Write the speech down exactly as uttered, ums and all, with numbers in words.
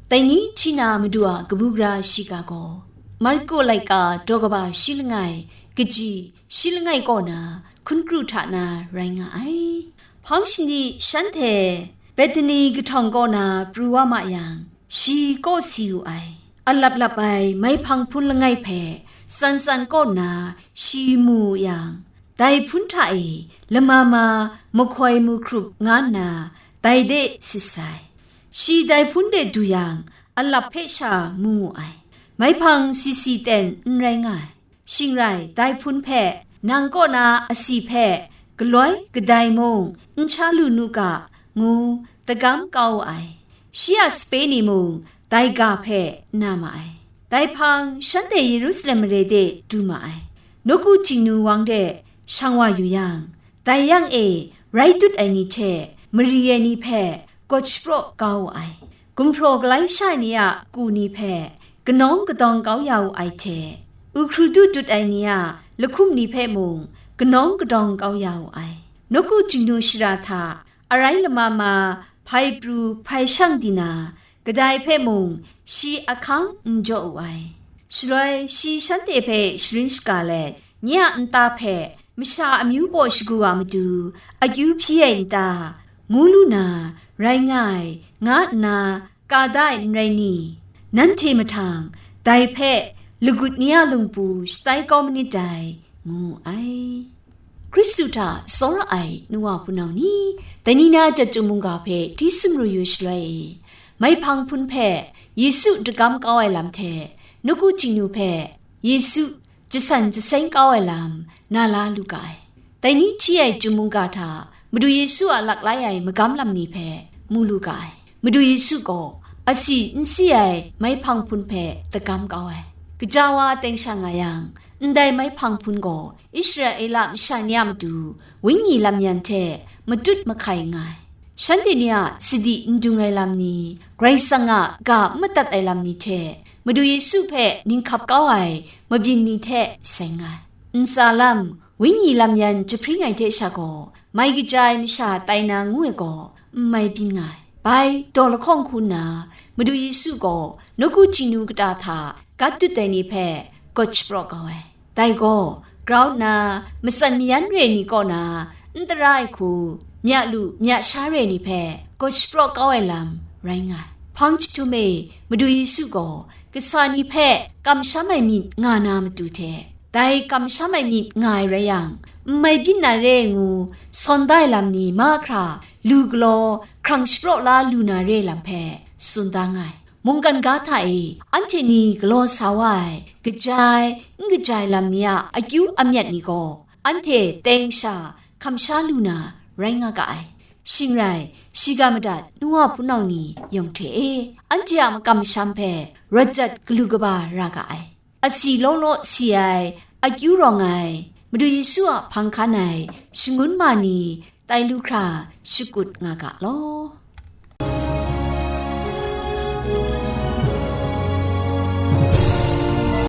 Dai ni hti na Madu a kabu gara shiga gaw, Marko laika daw kaba shi langai, kaji shi langai kaw na hkun kru hta na rai nga ai. Hpang shani shanhte Bethani kahtawng kaw na pru wa ma yang, shi kaw si wu ai. Alap lap ai maihpang hpun langai hpe san san kaw nna shi mu wu yang, dai hpun hta e lama ma mahkoi mu hkrup nga nna dai de sit sai. Shi dai hpun de du yang, alap hpe sha mu wu ai. Maihpang si si ten n rai nga ai. Shing rai, dai hpun hpe, nang kaw na asi hpe, galoi kadai mung n sha lu nu ga, ngu tagam kau wu ai. Shi a sape ni mung dai ga hpe na ma ai. Dai hpang shanhte Yerusalem mare de du ma ai. Nawku Htingnu wang de shang wa yu yang, dai yang e rai tut ai ni hte mari ai ni hpe gawt shapraw kau wu ai. Gumhpraw galai sha ni a ku ni hpe kanawng kadawng kau ya wu ai hte, u hkru du tut ai ni a lahkum ni hpe mung kanawng kadawng kau ya wu ai. Nawku Htingnu shara hta arai lama ma hpai pru hpai shang di na, kadai hpe mung shi ahkang n jaw wu ai. Shaloi shi shanhte hpe sharin shaga let, nye a nta hpe masha amyu baw shagu a matu akyu hpyi ai n ta, ngu lu na, rai nga ai, nga nna ka da ai n rai ni? Nanhte mahtang dai hpe lagut ni a lungpu shatai kau manit dai, ngu ai. Hkristu hta tsawra ai nu wa hpunau ni, dai ni na chyeju mungga hpe hti sumru yu shaloi e, maihpang hpun hpe Yesu dagam kau ai lam hte, nawku Htingnu hpe Yesu jasan jaseng kau ai lam na la lu ga ai. Dai ni hti ai chyeju mungga hta Madu Yesu a laklai ai magam lam ni hpe mu lu ga ai. Madu Yesu gaw asi n si ai maihpang hpun hpe dagam kau ai. Kaja wa teng sha nga yang, ndai maihpang hpun gaw Israela masha ni a matu Wenyi lam yan hte matut mahkai nga ai. Shanhte ni a sadi n dung ai lam ni, Karai Kasang a ga n madat ai lam ni hte, Madu Yesu hpe ninghkap kau ai mabyin ni hte seng ai. Ntsa lam, Wenyi lam yan jahpring ai hte sha gaw, mai kaja ai masha tai na ngu ai gaw, n mai byin nga ai. Bai, daw lahkawng hku nna, Madu Yesu gaw nawku Htingnu kata hta gat dut ai ni hpe gawt shapraw kau ai. Dai gaw, grau nna, matsan mayan re ai ni kaw na, n tara ai hku, mya lu, mya sha re ai ni hpe gawt shapraw kau ai lam rai nga ai. Hpang jahtum e, Madu Yesu gaw kasa ni hpe kamsham ai myit nga na matu hte, dai kamsham ai myit nga ai rai yang, n mai byin na re ai ngu, sawn da ai lam ni mahkra lu galaw hkrang shapraw la lu na re ai lam hpe tsun da nga ai. Mungkan ga hta e anhte ni galaw sa wa ai, kaja ai, n kaja ai lam ni a akyu amyat ni gaw, anhte teng sha hkam sha lu na rai nga ga ai. Shing rai, shiga madat nu wa hpunau ni yawng hte e, anhte a makam masham hpe rawt jat galu kaba ra ga ai. Asi law law si ai, akyu rawng ai, Madu Yesu a hpang hkan ai shangun ma ni tai lu hkra shakut nga ga law.